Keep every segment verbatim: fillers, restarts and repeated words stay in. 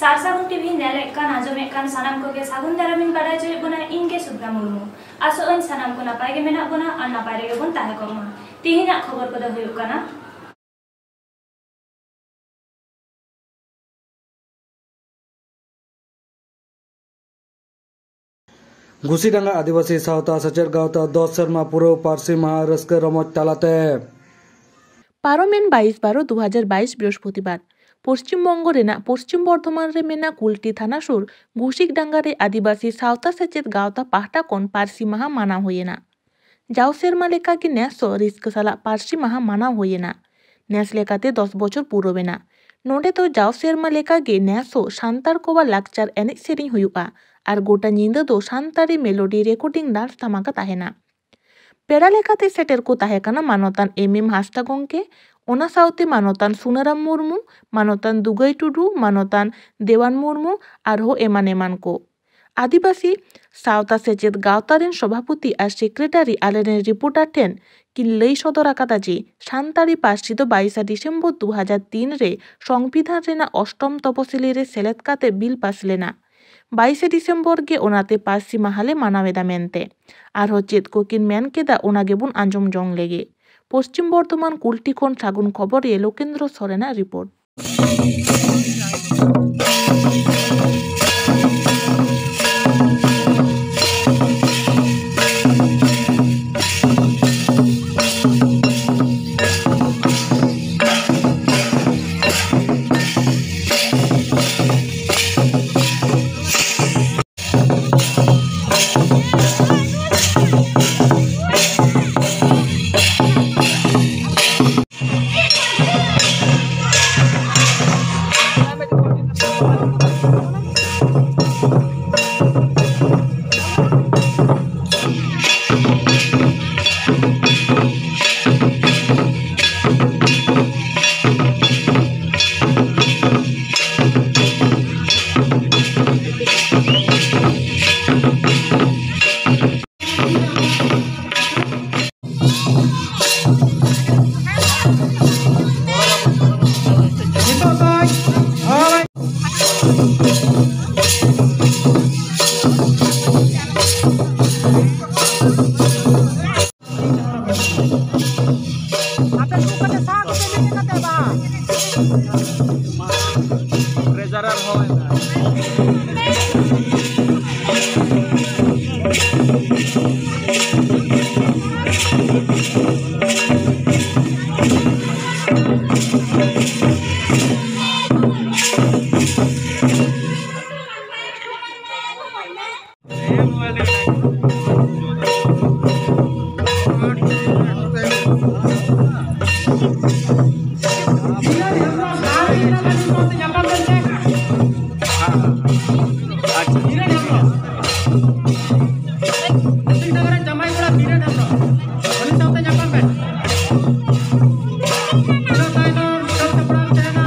ᱥᱟᱨ ᱥᱟᱹᱜᱩᱱ ᱴᱤᱵᱷᱤ ᱧᱮᱞᱮᱫ ᱠᱟᱱ, ᱟᱸᱡᱚᱢᱮᱫ ᱠᱟᱱ ᱥᱟᱱᱟᱢ ᱠᱚᱜᱮ ᱥᱟᱹᱜᱩᱱ ᱫᱟᱨᱟᱢᱤᱧ ᱵᱟᱰᱟᱭ ᱦᱚᱪᱚᱭᱮᱫ ᱵᱚᱱᱟ, ᱤᱧ ᱜᱮ ᱥᱩᱵᱷᱨᱟ ᱢᱩᱨᱢᱩ᱾ ᱟᱥᱚᱜ ᱟᱹᱧ ᱥᱟᱱᱟᱢ ᱠᱚ ᱱᱟᱯᱟᱭ ᱜᱮ ᱢᱮᱱᱟᱜ ᱵᱚᱱᱟ ᱟᱨ ᱱᱟᱯᱟᱭ ᱨᱮᱜᱮ ᱵᱚᱱ ᱛᱟᱦᱮᱸ ᱠᱚᱜ ᱢᱟ᱾ ᱛᱤᱦᱤᱧᱟᱜ ᱠᱷᱚᱵᱚᱨ ᱠᱚᱫᱚ ᱦᱩᱭᱩᱜ ᱠᱟᱱᱟ᱾ ᱜᱩᱥᱤᱰᱟᱸᱜᱟ ᱟᱹᱫᱤᱵᱟᱹᱥᱤ ᱥᱟᱶᱛᱟ ᱥᱮᱪᱮᱫ ᱜᱟᱶᱛᱟ ᱫᱚᱥ ᱥᱮᱨᱢᱟ ᱯᱩᱨᱟᱹᱣ ᱯᱟᱹᱨᱥᱤ ᱢᱟᱦᱟ ᱨᱟᱹᱥᱠᱟᱹ ᱨᱚᱢᱚᱡᱽ ᱛᱟᱞᱟᱛᱮ᱾ ᱯᱟᱨᱚᱢᱮᱱ ᱵᱟᱭᱤᱥ ᱵᱟᱨᱚ ᱫᱩ ᱦᱟᱡᱟᱨ ᱵᱟᱭᱤᱥ ᱵᱨᱤᱦᱚᱥᱯᱚᱛᱤᱵᱟᱨ ᱯᱚᱥᱪᱤᱢ ᱵᱚᱝᱜᱚ ᱨᱮᱱᱟᱜ ᱯᱚᱥᱪᱤᱢ ᱵᱚᱨᱫᱷᱚᱢᱟᱱ ᱨᱮ ᱢᱮᱱᱟᱜ ᱠᱩᱞᱴᱤ ᱛᱷᱟᱱᱟ ᱥᱩᱨ ᱜᱩᱥᱤᱰᱟᱸᱜᱟ ᱨᱮ ᱟᱹᱫᱤᱵᱟᱹᱥᱤ ᱥᱟᱶᱛᱟ ᱥᱮᱪᱮᱫ ᱜᱟᱶᱛᱟ ᱯᱟᱦᱴᱟ ᱠᱷᱚᱱ ᱯᱟᱹᱨᱥᱤ ᱢᱟᱦᱟ ᱢᱟᱱᱟᱣ ᱦᱩᱭᱮᱱᱟ᱾ ᱡᱟᱣ ᱥᱮᱨᱢᱟ ᱞᱮᱠᱟᱜᱮ ᱱᱮᱥ ᱦᱚᱸ ᱨᱟᱹᱥᱠᱟᱹ ᱥᱟᱞᱟᱜ ᱯᱟᱹᱨᱥᱤ ᱢᱟᱦᱟ ᱢᱟᱱᱟᱣ ᱦᱩᱭᱮᱱᱟ᱾ ᱱᱮᱥ ᱞᱮᱠᱟᱛᱮ ᱫᱚᱥ ᱵᱚᱪᱷᱚᱨ ᱯᱩᱨᱟᱹᱣᱮᱱᱟ᱾ ᱱᱚᱰᱮ ᱫᱚ ᱡᱟᱣ ᱥᱮᱨᱢᱟ ᱞᱮᱠᱟᱜᱮ ᱱᱮᱥ ᱦᱚᱸ ᱥᱟᱱᱛᱟᱲ ᱠᱚᱣᱟᱜ ᱞᱟᱠᱪᱟᱨ ᱮᱱᱮᱡ ᱥᱮᱨᱮᱧ ᱦᱩᱭᱩᱜᱼᱟ ᱟᱨ ᱜᱚᱴᱟ ᱧᱤᱫᱟᱹ ᱫᱚ ᱥᱟᱱᱛᱟᱲᱤ ᱢᱮᱞᱳᱰᱤ ᱨᱮᱠᱚᱨᱰᱤᱝ ᱰᱟᱱᱥ ᱫᱷᱟᱢᱟᱠᱟ ᱛᱟᱦᱮᱱᱟ᱾ ᱯᱮᱲᱟ ᱞᱮᱠᱟᱛᱮ ᱥᱮᱴᱮᱨ ᱠᱚ ᱛᱟᱦᱮᱸ ᱠᱟᱱᱟ ᱢᱟᱱᱚᱛᱟᱱ ᱮᱢ ᱮᱢ ᱦᱟᱸᱥᱫᱟ ᱜᱚᱢᱠᱮ, ᱚᱱᱟ ᱥᱟᱶᱛᱮ ᱢᱟᱱᱚᱛᱟᱱ ᱥᱩᱱᱟᱨᱟᱢ ᱢᱩᱨᱢᱩ, ᱢᱟᱱᱚᱛᱟᱱ ᱫᱩᱜᱟᱹᱭ ᱴᱩᱰᱩ, ᱢᱟᱱᱚᱛᱟᱱ ᱫᱮᱣᱟᱱ ᱢᱩᱨᱢᱩ, ᱟᱨᱦᱚᱸ ᱮᱢᱟᱱ ᱮᱢᱟᱱ ᱠᱚ᱾ ᱟᱹᱫᱤᱵᱟᱹᱥᱤ ᱥᱟᱶᱛᱟ ᱥᱮᱪᱮᱫ ᱜᱟᱶᱛᱟ ᱨᱮᱱ ᱥᱚᱵᱷᱟᱯᱚᱛᱤ ᱟᱨ ᱥᱮᱠᱨᱮᱴᱟᱨᱤ ᱟᱞᱮᱨᱮᱱ ᱨᱤᱯᱳᱨᱴᱟᱨ ᱴᱷᱮᱱ ᱠᱤᱱ ᱞᱟᱹᱭ ᱥᱚᱫᱚᱨ ᱟᱠᱟᱫᱟ ᱡᱮ, ᱥᱟᱱᱛᱟᱲᱤ ᱯᱟᱹᱨᱥᱤ ᱫᱚ ᱵᱟᱭᱤᱥᱟ ᱰᱤᱥᱮᱢᱵᱚᱨ ᱫᱩ ᱦᱟᱡᱟᱨ ᱛᱤᱱ ᱨᱮ ᱥᱚᱝᱵᱤᱫᱷᱟᱱ ᱨᱮᱱᱟᱜ ᱚᱥᱴᱚᱢ ᱛᱚᱯᱚᱥᱤᱞᱤ ᱨᱮ ᱥᱮᱞᱮᱫ ᱠᱟᱛᱮ ᱵᱤᱞ ᱯᱟᱥ ᱞᱮᱱᱟ᱾ ᱵᱟᱭᱤᱥᱮ ᱰᱤᱥᱮᱢᱵᱚᱨ ᱜᱮ ᱚᱱᱟᱛᱮ ᱯᱟᱹᱨᱥᱤ ᱢᱟᱦᱟ ᱞᱮ ᱢᱟᱱᱟᱣ ᱮᱫᱟ ᱢᱮᱱᱛᱮ᱾ ᱟᱨᱦᱚᱸ ᱪᱮᱫ ᱠᱚᱠᱤᱱ ᱢᱮᱱ ᱠᱮᱫᱟ, ᱚᱱᱟ ᱜᱮᱵᱚᱱ ᱟᱸᱡᱚᱢ ᱡᱚᱝ ᱞᱮᱜᱮ᱾ ᱯᱚᱥᱪᱤᱢ ᱵᱚᱨᱫᱷᱚᱢᱟᱱ ᱠᱩᱞᱴᱤ ᱠᱷᱚᱱ ᱥᱟᱹᱜᱩᱱ ᱠᱷᱚᱵᱚᱨᱤᱭᱟᱹ ᱞᱳᱠᱮᱱᱫᱨᱚ ᱥᱚᱨᱮᱱᱟᱜ ᱨᱤᱯᱳᱨᱴ᱾ ᱡᱟᱢᱟᱭ ᱠᱚᱲᱟ ᱵᱤᱨᱮᱱ ᱦᱮᱢᱵᱨᱚᱢ, ᱩᱱᱤ ᱥᱟᱶᱛᱮ ᱧᱟᱯᱟᱢ ᱵᱮᱱ᱾ ᱤᱱᱟᱹ ᱛᱟᱭᱱᱚᱢ ᱥᱟᱹᱛ ᱥᱟᱯᱲᱟᱣ ᱛᱟᱦᱮᱱᱟ᱾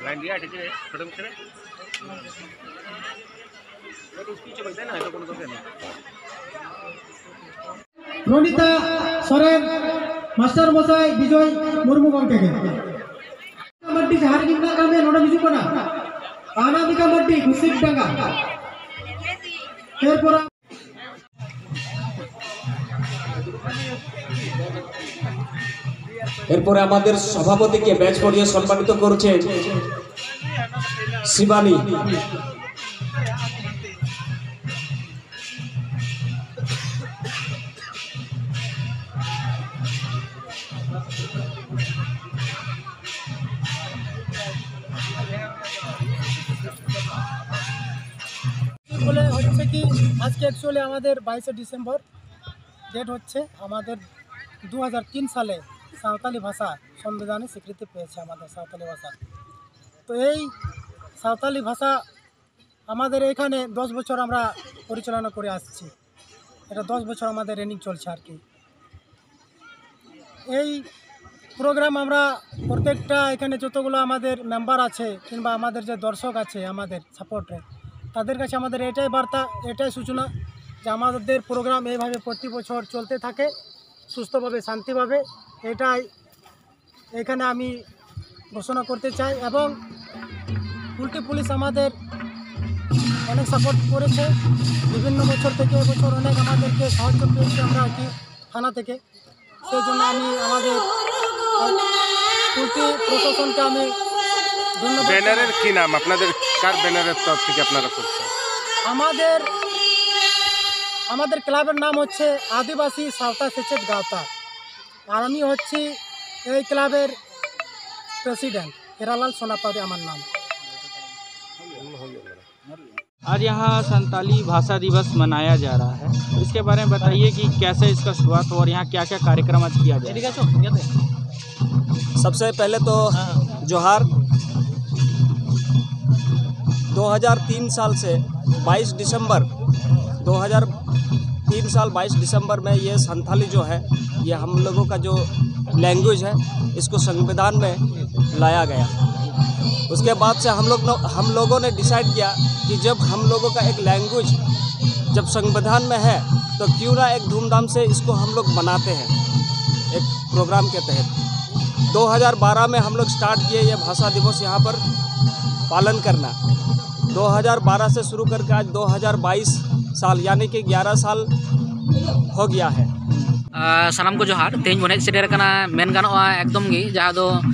ᱞᱟᱭᱤᱱ ᱨᱮᱭᱟᱜ ᱟᱹᱰᱤ ᱪᱷᱳᱴᱳ ᱢᱤᱫᱴᱮᱱ ᱨᱮ᱾ ᱩᱥᱠᱤ ᱪᱚ ᱵᱚᱞᱛᱮ ᱱᱟ, ᱮᱥᱟ ᱠᱳᱱᱳ ᱠᱚᱛᱮ ᱱᱟ᱾ ᱨᱚᱱᱤᱛᱟ ᱥᱚᱨᱮᱱ, ᱢᱟᱥᱴᱟᱨ ᱢᱚᱥᱟᱭ ᱵᱤᱡᱚᱭ ᱢᱩᱨᱢᱩ ᱜᱚᱢᱠᱮ ᱜᱮ᱾ ᱢᱟᱹᱨᱰᱤ ᱡᱟᱦᱟᱸ ᱨᱮᱜᱮ ᱢᱮᱱᱟᱜ ᱠᱟᱜ ᱢᱮᱭᱟ, ᱱᱚᱰᱮ ᱦᱤᱡᱩᱜ ᱠᱟᱱᱟ᱾ ᱟᱱᱟᱢᱤᱠᱟ ᱢᱟᱹᱨᱰᱤ, ᱜᱩᱥᱤᱯ ᱰᱟᱸᱜᱟ᱾ এরপর এরপরে আমাদের সভাপতিকে ব্যাচ পরিয়ে সম্মানিত করছেন শিবানী। বলে হচ্ছে কি, আজকে অ্যাকচুয়ালি আমাদের বাইশে ডিসেম্বর, ডেট হচ্ছে আমাদের দু হাজার তিন সালে সাঁওতালি ভাষা সংবিধানে স্বীকৃতি পেয়েছে আমাদের সাঁওতালি ভাষা। তো এই সাঁওতালি ভাষা আমাদের এখানে দশ বছর আমরা পরিচালনা করে আসছি। এটা দশ বছর আমাদের রানিং চলছে আর কি। এই প্রোগ্রাম আমরা প্রত্যেকটা এখানে যতগুলো আমাদের মেম্বার আছে কিংবা আমাদের যে দর্শক আছে আমাদের সাপোর্টে, তাদের কাছে আমাদের এটাই বার্তা, এটাই সূচনা যে আমাদের প্রোগ্রাম এইভাবে প্রতি বছর চলতে থাকে সুস্থভাবে, শান্তিভাবে। এটাই এখানে আমি ঘোষণা করতে চাই। এবং কুলটি পুলিশ আমাদের অনেক সাপোর্ট করেছে বিভিন্ন বছর থেকে, এবছর অনেক আমাদেরকে সাহায্য পেয়েছে আমরা আর কি। থানা থেকে। সেই জন্য আমি আমাদের, আহ, কুলটি প্রশাসনকে আমি ধন্যবাদ জানাই। ব্যানারের কি নাম? আপনাদের কার ব্যানারের তরফ থেকে আপনারা করছেন? আমাদের আমাদের ক্লাবের নাম হচ্ছে আদিবাসী সাঁওতাল সেচেদ গাঁওতা। আর আমি হচ্ছি এই ক্লাবের প্রেসিডেন্ট। হেরালাল সোনাপাড়ি আমার নাম। आज यहाँ संताली भाषा दिवस मनाया जा रहा है, तो इसके बारे में बताइए कि कैसे इसका शुरुआत हुआ और यहाँ क्या क्या कार्यक्रम आज किया जाएगा। सबसे पहले तो जोहार। दो हज़ार तीन साल से बाईस दिसंबर, दो हज़ार तीन साल बाईस दिसंबर में ये संथाली जो है, ये हम लोगों का जो लैंग्वेज है, इसको संविधान में लाया गया। उसके बाद से हम लोग, हम लोगों ने डिसाइड किया कि जब हम लोगों का एक लैंग्वेज जब संविधान में है, तो क्यों ना एक धूमधाम से इसको हम लोग मनाते हैं एक प्रोग्राम के तहत। दो हज़ार बारह में हम लोग स्टार्ट किए ये भाषा दिवस यहाँ पर पालन करना। दो हज़ार बारह से शुरू करके आज दो हज़ार बाईस साल, यानी कि ग्यारह साल हो गया है। ᱥᱟᱱᱟᱢ ᱠᱚ ᱡᱚᱦᱟᱨ᱾ ᱛᱮᱦᱮᱧ ᱵᱚᱱ ᱦᱮᱡ ᱥᱮᱴᱮᱨ ᱟᱠᱟᱱᱟ, ᱢᱮᱱ ᱜᱟᱱᱚᱜᱼᱟ ᱮᱠᱫᱚᱢ ᱜᱮ, ᱡᱟᱦᱟᱸ ᱫᱚ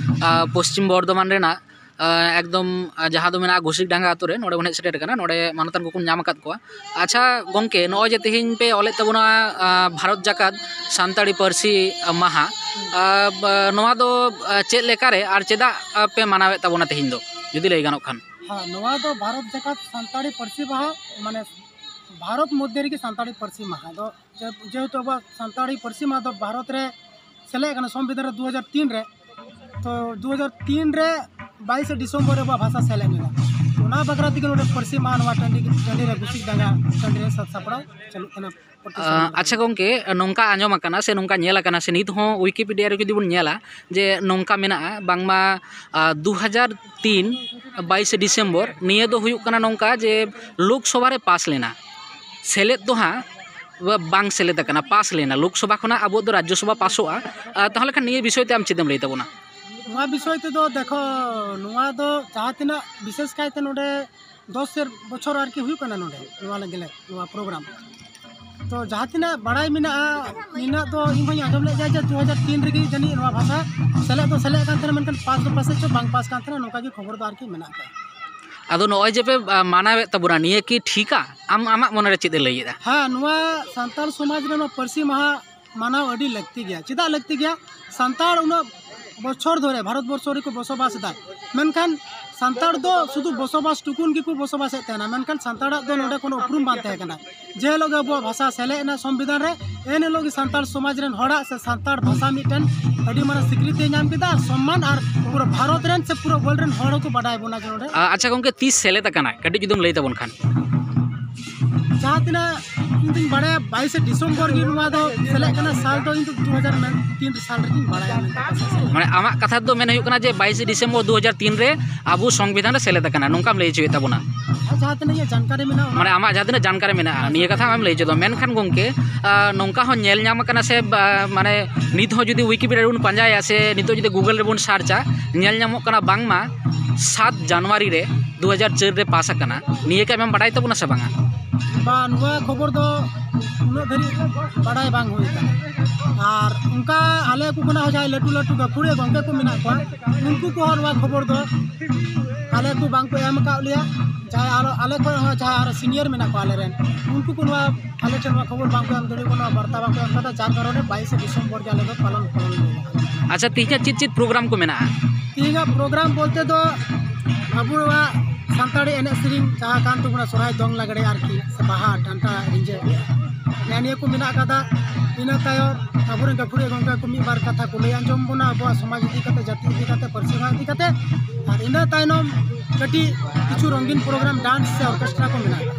ᱟᱨ ᱯᱚᱥᱪᱤᱢ ᱵᱚᱨᱫᱷᱚᱢᱟᱱ ᱨᱮᱱᱟᱜ ᱟᱨ ᱮᱠᱫᱚᱢ ᱟᱨ ᱡᱟᱦᱟᱸ ᱫᱚ ᱢᱮᱱᱟᱜᱼᱟ ᱜᱩᱥᱤᱠᱰᱟᱸᱜᱟ ᱟᱛᱳ ᱨᱮ᱾ ᱱᱚᱰᱮ ᱵᱚᱱ ᱦᱮᱡ ᱥᱮᱴᱮᱨ ᱟᱠᱟᱱᱟ, ᱱᱚᱰᱮ ᱢᱟᱱᱚᱛᱟᱱ ᱠᱚᱠᱚ ᱧᱟᱢ ᱟᱠᱟᱫ ᱠᱚᱣᱟ᱾ ᱟᱪᱪᱷᱟ ᱜᱚᱢᱠᱮ, ᱱᱚᱜᱼᱚᱭ ᱡᱮ ᱛᱮᱦᱮᱧ ᱯᱮ ᱚᱞᱮᱫ ᱛᱟᱵᱚᱱᱟ ᱟᱨ ᱵᱷᱟᱨᱚᱛ ᱡᱟᱠᱟᱛ ᱥᱟᱱᱛᱟᱲᱤ ᱯᱟᱹᱨᱥᱤ ᱢᱟᱦᱟ, ᱟᱨ ᱵᱟ- ᱱᱚᱣᱟ ᱫᱚ ᱟᱨ ᱪᱮᱫ ᱞᱮᱠᱟᱨᱮ ᱟᱨ ᱪᱮᱫᱟᱜ ᱟᱨ ᱯᱮ ᱢᱟᱱᱟᱣᱮᱫ ᱛᱟᱵᱚᱱᱟ ᱛᱮᱦᱮᱧ ᱫᱚ, ᱡᱩᱫᱤ ᱞᱟᱹᱭ ᱜᱟᱱᱚᱜ ᱠᱷᱟᱱ? ᱦᱮᱸ, ᱱᱚᱣᱟ ᱫᱚ ᱵᱷᱟᱨᱚᱛ ᱡᱟᱠᱟᱛ ᱥᱟᱱᱛᱟᱲᱤ ᱯᱟᱹᱨᱥᱤ ᱢᱟᱦᱟ, ᱢᱟᱱᱮ ᱵᱷᱟᱨᱚᱛ ᱢᱚᱫᱽᱫᱷᱮ ᱨᱮᱜᱮ ᱥᱟᱱᱛᱟᱲᱤ ᱯᱟᱹᱨᱥᱤ ᱢᱟᱦᱟ ᱫᱚ, ᱡᱮ- ᱡᱮᱦᱮᱛᱩ ᱟᱵᱚᱣᱟᱜ ᱥᱟᱱᱛᱟᱲᱤ ᱯᱟᱹᱨᱥᱤ ᱢᱟᱦᱟ ᱫᱚ ᱵᱷᱟᱨᱚᱛ ᱨᱮ ᱥᱮᱞᱮᱫ ᱟᱠᱟᱱᱟ ᱥᱚᱝᱵᱤᱫᱷᱟᱱ ᱨᱮ ᱫᱩ ᱦᱟᱡᱟᱨ ᱛᱤᱱ ᱨᱮ᱾ ᱛᱚ ᱫᱩ ᱦᱟᱡᱟᱨ ᱛᱤᱱ ᱨᱮ ᱵᱟᱭᱤᱥᱮ ᱰᱤᱥᱮᱢᱵᱚᱨ ᱨᱮ ᱟᱵᱚᱣᱟᱜ ᱵᱷᱟᱥᱟ ᱥᱮᱞᱮᱫ ᱮᱱᱟ᱾ ᱚᱱᱟ ᱵᱟᱠᱷᱨᱟ ᱛᱮᱜᱮ ᱱᱚᱰᱮ ᱯᱟᱹᱨᱥᱤ ᱢᱟᱦᱟ ᱱᱚᱣᱟ ᱴᱟᱺᱰᱤ ᱴᱟᱺᱰᱤ ᱨᱮ ᱜᱩᱥᱤᱠᱰᱟᱸᱜᱟ ᱴᱟᱺᱰᱤ ᱨᱮ ᱥᱟᱹᱛ ᱥᱟᱯᱲᱟᱣ ᱪᱟᱹᱞᱩᱜ ᱠᱟᱱᱟ᱾ ᱟᱪᱪᱷᱟ ᱜᱚᱢᱠᱮ, ᱱᱚᱝᱠᱟ ᱟᱸᱡᱚᱢ ᱟᱠᱟᱱᱟ ᱥᱮ ᱱᱚᱝᱠᱟ ᱧᱮᱞ ᱟᱠᱟᱱᱟ ᱥᱮ ᱱᱤᱛ ᱦᱚᱸ ᱣᱤᱠᱤᱯᱤᱰᱤᱭᱟ ᱨᱮ ᱡᱩᱫᱤ ᱵᱚᱱ ᱧᱮᱞᱟ ᱡᱮ ᱱᱚᱝᱠᱟ ᱢᱮᱱᱟᱜᱼᱟ, ᱵᱟᱝᱢᱟ ᱟᱨ ᱫᱩ ᱦᱟᱡᱟᱨ ᱛᱤᱱ ᱵᱟᱭᱤᱥᱮ ᱰᱤᱥᱮᱢᱵᱚᱨ ᱱᱤᱭᱟᱹ ᱫᱚ ᱦᱩᱭᱩᱜ ᱠᱟᱱᱟ ᱱᱚᱝᱠᱟ ᱡᱮ ᱞᱳᱠᱥᱚᱵᱷᱟ ᱨᱮ ᱯᱟᱥ ᱞᱮᱱᱟ, ᱥᱮᱞᱮᱫ ᱫᱚ ᱦᱟᱸᱜ ᱵᱟᱝ ᱥᱮᱞᱮᱫ ᱟᱠᱟᱱᱟ, ᱯᱟᱥ ᱞᱮᱱᱟ᱾ ᱞᱳᱠᱥᱚᱵᱷᱟ ᱠᱷᱚᱱᱟᱜ ᱟᱵᱚᱣᱟᱜ ᱫᱚ ᱨᱟᱡᱽᱡᱚᱥᱚᱵᱷᱟ ᱯᱟᱥᱚᱜᱼᱟ᱾ ᱟᱨ ᱛᱟᱦᱚᱞᱮ ᱠᱷᱟᱱ ᱱᱤᱭᱟᱹ ᱵᱤᱥᱚᱭ ᱛᱮ ᱟᱢ ᱪᱮᱫ ᱮᱢ ᱞᱟᱹᱭ ᱛᱟᱵᱚᱱᱟ? ᱱᱚᱣᱟ ᱵᱤᱥᱚᱭ ᱛᱮᱫᱚ ᱫᱮᱠᱷᱚ, ᱱᱚᱣᱟ ᱫᱚ ᱡᱟᱦᱟᱸ ᱛᱤᱱᱟᱹᱜ ᱵᱤᱥᱮᱥ ᱠᱟᱭᱛᱮ ᱱᱚᱰᱮ ᱫᱚᱥ ᱥᱮᱨ ᱵᱚᱪᱷᱚᱨ ᱟᱨᱠᱤ ᱦᱩᱭᱩᱜ ᱠᱟᱱᱟ ᱱᱚᱰᱮ ᱱᱚᱣᱟ ᱞᱟᱹᱜᱤᱫ ᱱᱚᱣᱟ ᱯᱨᱳᱜᱨᱟᱢ᱾ ᱛᱚ ᱡᱟᱦᱟᱸ ᱛᱤᱱᱟᱹᱜ ᱵᱟᱲᱟᱭ ᱢᱮᱱᱟᱜᱼᱟ, ᱱᱤᱱᱟᱹᱜ ᱫᱚ ᱤᱧ ᱦᱚᱸᱧ ᱟᱸᱡᱚᱢ ᱞᱮᱫ ᱜᱮᱭᱟ ᱡᱮ ᱫᱩ ᱦᱟᱡᱟᱨ ᱛᱤᱱ ᱨᱮᱜᱮ ᱡᱟᱹᱱᱤᱡ ᱱᱚᱣᱟ ᱵᱷᱟᱥᱟ ᱥᱮᱞᱮᱫ ᱫᱚ ᱥᱮᱞᱮᱫ ᱠᱟᱱ ᱛᱟᱦᱮᱱᱟ, ᱢᱮᱱᱠᱷᱟᱱ ᱯᱟᱥ ᱫᱚ ᱯᱟᱥᱮᱡ ᱪᱚ ᱵᱟᱝ ᱯᱟᱥ ᱠᱟᱱ ᱛᱟᱦᱮᱱᱟ, ᱱᱚᱝᱠᱟ ᱜᱮ ᱠᱷᱚᱵᱚᱨ ᱫᱚ ᱟᱨᱠᱤ ᱢᱮᱱᱟᱜ ᱟᱠᱟᱫᱟ᱾ ᱟᱫᱚ ᱱᱚᱜᱼᱚᱭ ᱡᱮ ᱯᱮ, ᱟ, ᱢᱟᱱᱟᱣᱮᱫ ᱛᱟᱵᱚᱱᱟ, ᱱᱤᱭᱟᱹ ᱠᱤ ᱴᱷᱤᱠᱟ? ᱟᱢ, ᱟᱢᱟᱜ ᱢᱚᱱᱮᱨᱮ ᱪᱮᱫ ᱮ ᱞᱟᱹᱭᱮᱫᱼᱟ? ᱦᱮᱸ, ᱱᱚᱣᱟ ᱥᱟᱱᱛᱟᱲ ᱥᱚᱢᱟᱡᱽ ᱨᱮ ᱱᱚᱣᱟ ᱯᱟᱹᱨᱥᱤ ᱢᱟᱦᱟ ᱢᱟᱱᱟᱣ ᱟᱹᱰᱤ ᱞᱟᱹᱠᱛᱤ ᱜᱮᱭᱟ᱾ ᱪᱮᱫᱟᱜ ᱞᱟᱹᱠᱛᱤ ᱜᱮᱭᱟ? ᱥᱟᱱᱛᱟᱲ ᱩᱱᱟᱹᱜ ᱵᱚᱪᱷᱚᱨ ᱫᱷᱚᱨᱮ ᱵᱷᱟᱨᱚᱛ ᱵᱚᱨᱥᱚ ᱨᱮᱠᱚ ᱵᱚᱥᱚᱵᱟᱥ ᱮᱫᱟ, ᱢᱮᱱᱠᱷᱟᱱ ᱥᱟᱱᱛᱟᱲ ᱫᱚ ᱥᱩᱫᱷᱩ ᱵᱚᱥᱚᱵᱟᱥ ᱴᱩᱠᱩᱱ ᱜᱮᱠᱚ ᱵᱚᱥᱚᱵᱟᱥᱮᱫ ᱛᱟᱦᱮᱱᱟ, ᱢᱮᱱᱠᱷᱟᱱ ᱥᱟᱱᱛᱟᱲᱟᱜ ᱫᱚ ᱱᱚᱰᱮ ᱠᱳᱱᱳ ᱩᱯᱨᱩᱢ ᱵᱟᱝ ᱛᱟᱦᱮᱸ ᱠᱟᱱᱟ᱾ ᱡᱮ ᱦᱤᱞᱳᱜ ᱜᱮ ᱟᱵᱚᱣᱟᱜ ᱵᱷᱟᱥᱟ ᱥᱮᱞᱮᱫ ᱮᱱᱟ ᱥᱚᱝᱵᱤᱫᱷᱟᱱ ᱨᱮ, ᱮᱱ ᱦᱤᱞᱳᱜ ᱜᱮ ᱥᱟᱱᱛᱟᱲ ᱥᱚᱢᱟᱡᱽ ᱨᱮᱱ ᱦᱚᱲᱟᱜ ᱥᱮ ᱥᱟᱱᱛᱟᱲ ᱵᱷᱟᱥᱟ ᱢᱤᱫᱴᱮᱱ ᱟᱹᱰᱤ ᱢᱟᱨᱟᱝ ᱥᱤᱠᱨᱤᱛᱤᱭ ᱧᱟᱢ ᱠᱮᱫᱟ ᱟᱨ ᱥᱚᱢᱢᱟᱱ, ᱟᱨ ᱯᱩᱨᱟᱹ ᱵᱷᱟᱨᱚᱛ ᱨᱮᱱ ᱥᱮ ᱯᱩᱨᱟᱹ ᱣᱟᱨᱞᱰ ᱨᱮᱱ ᱦᱚᱲ ᱦᱚᱸᱠᱚ ᱵᱟᱰᱟᱭ ᱵᱚᱱᱟ ᱡᱮ ᱱᱚᱰᱮ ᱟ-, ᱟᱪᱪᱷᱟ ᱜᱚᱢᱠᱮ, ᱛᱤᱥ ᱥᱮᱞᱮᱫ ᱟᱠᱟᱱᱟ? ᱠᱟᱹᱴᱤᱡ ᱡᱩᱫᱤᱢ ᱞᱟᱹᱭ ᱛᱟᱵᱚᱱ ᱠᱷᱟᱱ᱾ ᱡᱟᱦᱟᱸ ᱛᱤᱱᱟᱹᱜ ᱤᱧ ᱫᱩᱧ ᱵᱟᱲᱟᱭᱟ, ᱵᱟᱭᱤᱥᱮ ᱰᱤᱥᱮᱢᱵᱚᱨ ᱜᱮ ᱱᱚᱣᱟ ᱫᱚ ᱥᱮᱞᱮᱫ ᱠᱟᱱᱟ᱾ ᱥᱟᱞ ᱫᱚ ᱤᱧ ᱫᱚ ᱫᱩ ᱦᱟᱡᱟᱨ ᱛᱤᱱ ᱥᱟᱞ ᱨᱮᱜᱤᱧ ᱵᱟᱲᱟᱭᱟ ᱢᱮᱱᱛᱮ᱾ ᱢᱟᱱᱮ ᱟᱢᱟᱜ ᱠᱟᱛᱷᱟ ᱫᱚ ᱢᱮᱱ ᱦᱩᱭᱩᱜ ᱠᱟᱱᱟ ᱡᱮ ᱵᱟᱭᱤᱥᱮ ᱰᱤᱥᱮᱢᱵᱚᱨ ᱫᱩ ᱦᱟᱡᱟᱨ ᱛᱤᱱ ᱨᱮ ᱟᱵᱚ ᱥᱚᱝᱵᱤᱫᱷᱟᱱ ᱨᱮ ᱥᱮᱞᱮᱫ ᱟᱠᱟᱱᱟ, ᱱᱚᱝᱠᱟᱢ ᱞᱟᱹᱭ ᱦᱚᱪᱚᱭᱮᱫ ᱛᱟᱵᱚᱱᱟ? ᱟᱨ ᱡᱟᱦᱟᱸ ᱛᱤᱱᱟᱹᱜ ᱤᱧᱟᱹᱜ ᱡᱟᱱᱠᱟᱨᱤ ᱢᱮᱱᱟᱜᱼᱟ, ᱚᱱᱟ ᱢᱟᱱᱮ ᱟᱢᱟᱜ ᱡᱟᱦᱟᱸ ᱛᱤᱱᱟᱹᱜ ᱡᱟᱱᱠᱟᱨᱤ ᱢᱮᱱᱟᱜᱼᱟ, ᱱᱤᱭᱟᱹ ᱠᱟᱛᱷᱟ ᱟᱢᱮᱢ ᱞᱟᱹᱭ ᱦᱚᱪᱚᱭᱮᱫᱟ᱾ ᱢᱮᱱᱠᱷᱟᱱ ᱜᱚᱢᱠᱮ, ᱟ, ᱱᱚᱝᱠᱟ ᱦᱚᱸ ᱧᱮᱞ ᱧᱟᱢ ᱟᱠᱟᱱᱟ ᱥᱮ, ᱵᱟ, ᱢᱟᱱᱮ ᱱᱤᱛ ᱦᱚᱸ ᱡᱩᱫᱤ ᱣᱤᱠᱤᱯᱤᱰᱤᱭᱟ ᱨᱮᱵᱚᱱ ᱯᱟᱸᱡᱟᱭᱟ ᱥᱮ ᱱᱤᱛᱚᱜ ᱡᱩᱫᱤ ᱜᱩᱜᱚᱞ ᱨᱮᱵᱚᱱ ᱥᱟᱨᱪᱟ, ᱧᱮᱞ ᱧᱟᱢᱚᱜ ᱠᱟᱱᱟ ᱵᱟᱝᱢᱟ ᱥᱟᱛ ᱡᱟᱱᱩᱣᱟᱨᱤ ᱨᱮ ᱫᱩ ᱦᱟᱡᱟᱨ ᱪᱟᱨ ᱨᱮ ᱯᱟᱥ ᱟᱠᱟᱱᱟ᱾ ᱱᱤᱭᱟᱹ ᱠᱤ ᱟᱢᱮᱢ ᱵᱟᱰᱟᱭ ᱛᱟᱵᱚᱱᱟ ᱥᱮ ᱵᱟᱝᱟ? ᱵᱟ, ᱱᱚᱣᱟ ᱠᱷᱚᱵᱚᱨ ᱫᱚ ᱩᱱᱟᱹᱜ ᱫᱷᱟᱹᱨᱤᱡ ᱵᱟᱰᱟᱭ ᱵᱟᱝ ᱦᱩᱭ ᱟᱠᱟᱱᱟ᱾ ᱟᱨ ᱚᱱᱠᱟ ᱟᱞᱮ ᱠᱚ ᱠᱷᱚᱱᱟᱜ ᱦᱚᱸ ᱡᱟᱦᱟᱸᱭ ᱞᱟᱹᱴᱩ ᱞᱟᱹᱴᱩ ᱜᱟᱹᱠᱷᱩᱲᱤᱭᱟᱹ ᱜᱚᱢᱠᱮ ᱠᱚ ᱢᱮᱱᱟᱜ ᱠᱚᱣᱟ, ᱩᱱᱠᱩ ᱠᱚᱦᱚᱸ ᱱᱚᱣᱟ ᱠᱷᱚᱵᱚᱨ ᱫᱚ ᱟᱞᱮ ᱠᱚ ᱵᱟᱝ ᱠᱚ ᱮᱢ ᱟᱠᱟᱫ ᱞᱮᱭᱟ᱾ ᱡᱟᱦᱟᱸᱭ ᱟᱨᱚ ᱟᱞᱮ ᱠᱷᱚᱱ ᱦᱚᱸ ᱡᱟᱦᱟᱸᱭ ᱟᱨᱚ ᱥᱤᱱᱤᱭᱟᱨ ᱢᱮᱱᱟᱜ ᱠᱚᱣᱟ ᱟᱞᱮ ᱨᱮᱱ, ᱩᱱᱠᱩ ᱠᱚ ᱱᱚᱣᱟ ᱟᱞᱮ ᱴᱷᱮᱱ ᱱᱚᱣᱟ ᱠᱷᱚᱵᱚᱨ ᱵᱟᱝ ᱠᱚ ᱮᱢ ᱫᱟᱲᱮ ᱠᱟᱱᱟ, ᱵᱟᱨᱛᱟ ᱵᱟᱝ ᱠᱚ ᱮᱢ ᱠᱟᱫᱟ, ᱡᱟᱨ ᱠᱟᱨᱚᱱᱮ ᱵᱟᱭᱤᱥᱮ ᱰᱤᱥᱮᱢᱵᱚᱨ ᱜᱮ ᱟᱞᱮ ᱫᱚ ᱯᱟᱞᱚᱱ, ᱯᱟᱞᱚᱱ ᱦᱩᱭᱩᱜᱼᱟ᱾ ᱟᱪᱪᱷᱟ, ᱛᱮᱦᱮᱧᱟᱜ ᱪᱮᱫ ᱪᱮᱫ ᱯᱨᱳᱜᱨᱟᱢ ᱠᱚ ᱢᱮᱱᱟᱜᱼᱟ? ᱛᱮᱦᱮᱧᱟᱜ ᱯᱨᱳᱜᱨᱟᱢ ᱵᱚᱞᱛᱮ ᱫᱚ ᱟᱵᱚᱣᱟᱜ ᱥᱟᱱᱛᱟᱲᱤ ᱮᱱᱮᱡ ᱥᱮᱨᱮᱧ ᱡᱟᱦᱟᱸ ᱠᱟᱱ ᱛᱟᱵᱚᱱᱟ, ᱥᱚᱨᱦᱟᱭ, ᱫᱚᱝ, ᱞᱟᱜᱽᱲᱮ ᱟᱨᱠᱤ, ᱥᱮ ᱵᱟᱦᱟ, ᱰᱟᱱᱴᱟ, ᱨᱤᱸᱡᱟᱹ, ᱱᱮᱜᱼᱮ ᱱᱤᱭᱟᱹ ᱠᱚ ᱢᱮᱱᱟᱜ ᱟᱠᱟᱫᱟ᱾ ᱤᱱᱟᱹ ᱛᱟᱭᱚᱢ ᱟᱵᱚᱨᱮᱱ ᱜᱟᱹᱠᱷᱩᱲᱤᱭᱟᱹ ᱜᱚᱢᱠᱮ ᱠᱚ ᱢᱤᱫ ᱵᱟᱨ ᱠᱟᱛᱷᱟ ᱠᱚ ᱞᱟᱹᱭ ᱟᱸᱡᱚᱢ ᱵᱚᱱᱟ ᱟᱵᱚᱣᱟᱜ ᱥᱚᱢᱟᱡᱽ ᱤᱫᱤ ᱠᱟᱛᱮ, ᱡᱟᱹᱛᱤ ᱤᱫᱤ ᱠᱟᱛᱮ, ᱯᱟᱹᱨᱥᱤ ᱢᱟᱦᱟ ᱤᱫᱤ ᱠᱟᱛᱮ᱾ ᱟᱨ ᱤᱱᱟᱹ ᱛᱟᱭᱱᱚᱢ ᱠᱟᱹᱴᱤᱡ ᱠᱤᱪᱷᱩ ᱨᱚᱝᱜᱤᱱ ᱯᱨᱳᱜᱨᱟᱢ, ᱰᱟᱱᱥ ᱥᱮ ᱚᱨᱠᱮᱥᱴᱨᱟ ᱠᱚ ᱢᱮᱱᱟᱜᱼᱟ᱾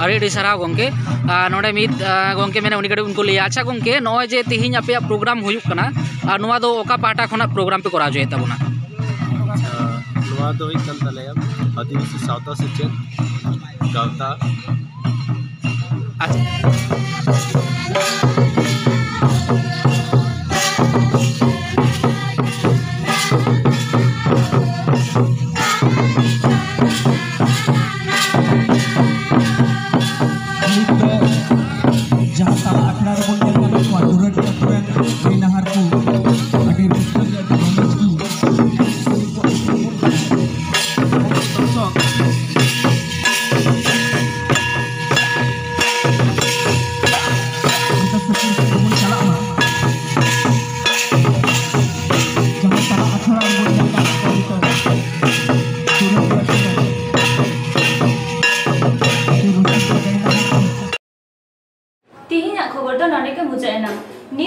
ᱟᱹᱰᱤ ᱟᱹᱰᱤ ᱥᱟᱨᱦᱟᱣ ᱜᱚᱢᱠᱮ᱾ ᱟᱨ ᱱᱚᱰᱮ ᱢᱤᱫ, ᱟᱨ ᱜᱚᱢᱠᱮ ᱢᱮᱱᱟᱜ, ᱩᱱᱤ ᱠᱟᱹᱴᱤᱡ ᱩᱱᱠᱩ ᱞᱟᱹᱭᱟ᱾ ᱟᱪᱪᱷᱟ ᱜᱚᱢᱠᱮ, ᱱᱚᱜᱼᱚᱭ ᱡᱮ ᱛᱮᱦᱮᱧ ᱟᱯᱮᱭᱟᱜ ᱯᱨᱳᱜᱨᱟᱢ ᱦᱩᱭᱩᱜ ᱠᱟᱱᱟ, ᱟᱨ ᱱᱚᱣᱟ ᱫᱚ ᱚᱠᱟ ᱯᱟᱦᱴᱟ ᱠᱷᱚᱱᱟᱜ ᱯᱨᱳᱜᱨᱟᱢ ᱯᱮ ᱠᱚᱨᱟᱣ ᱦᱚᱪᱚᱭᱮᱫ ᱛᱟᱵᱚᱱᱟ? ᱟᱪᱪᱷᱟ, ᱱᱚᱣᱟ ᱫᱚ ᱦᱩᱭᱩᱜ ᱠᱟᱱ ᱛᱟᱞᱮᱭᱟ ᱟᱹᱫᱤᱵᱟᱹᱥᱤ ᱥᱟᱶᱛᱟ ᱥᱮᱪᱮᱫ ᱜᱟᱶᱛᱟ᱾ ᱟᱪᱪᱷᱟ᱾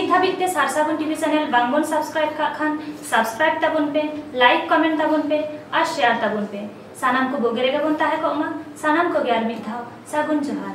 ᱱᱤᱛ ᱫᱷᱟᱹᱵᱤᱡ ᱛᱮ ᱥᱟᱨ ᱥᱟᱹᱜᱩᱱ ᱴᱤᱵᱷᱤ ᱪᱮᱱᱮᱞ ᱵᱟᱝ ᱵᱚᱱ ᱥᱟᱵᱥᱠᱨᱟᱭᱤᱵ ᱠᱟᱜ ᱠᱷᱟᱱ, ᱥᱟᱵᱥᱠᱨᱟᱭᱤᱵ ᱛᱟᱵᱚᱱ ᱯᱮ, ᱞᱟᱭᱤᱠ ᱠᱚᱢᱮᱱᱴ ᱛᱟᱵᱚᱱ ᱯᱮ ᱟᱨ ᱥᱮᱭᱟᱨ ᱛᱟᱵᱚᱱ ᱯᱮ᱾ ᱥᱟᱱᱟᱢ ᱠᱚ ᱵᱩᱜᱤ ᱨᱮᱜᱮ ᱵᱚᱱ ᱛᱟᱦᱮᱸ ᱠᱚᱜ ᱢᱟ᱾ ᱥᱟᱱᱟᱢ ᱠᱚᱜᱮ ᱟᱨ ᱢᱤᱫ ᱫᱷᱟᱣ ᱥᱟᱹᱜᱩᱱ ᱡᱚᱦᱟᱨ᱾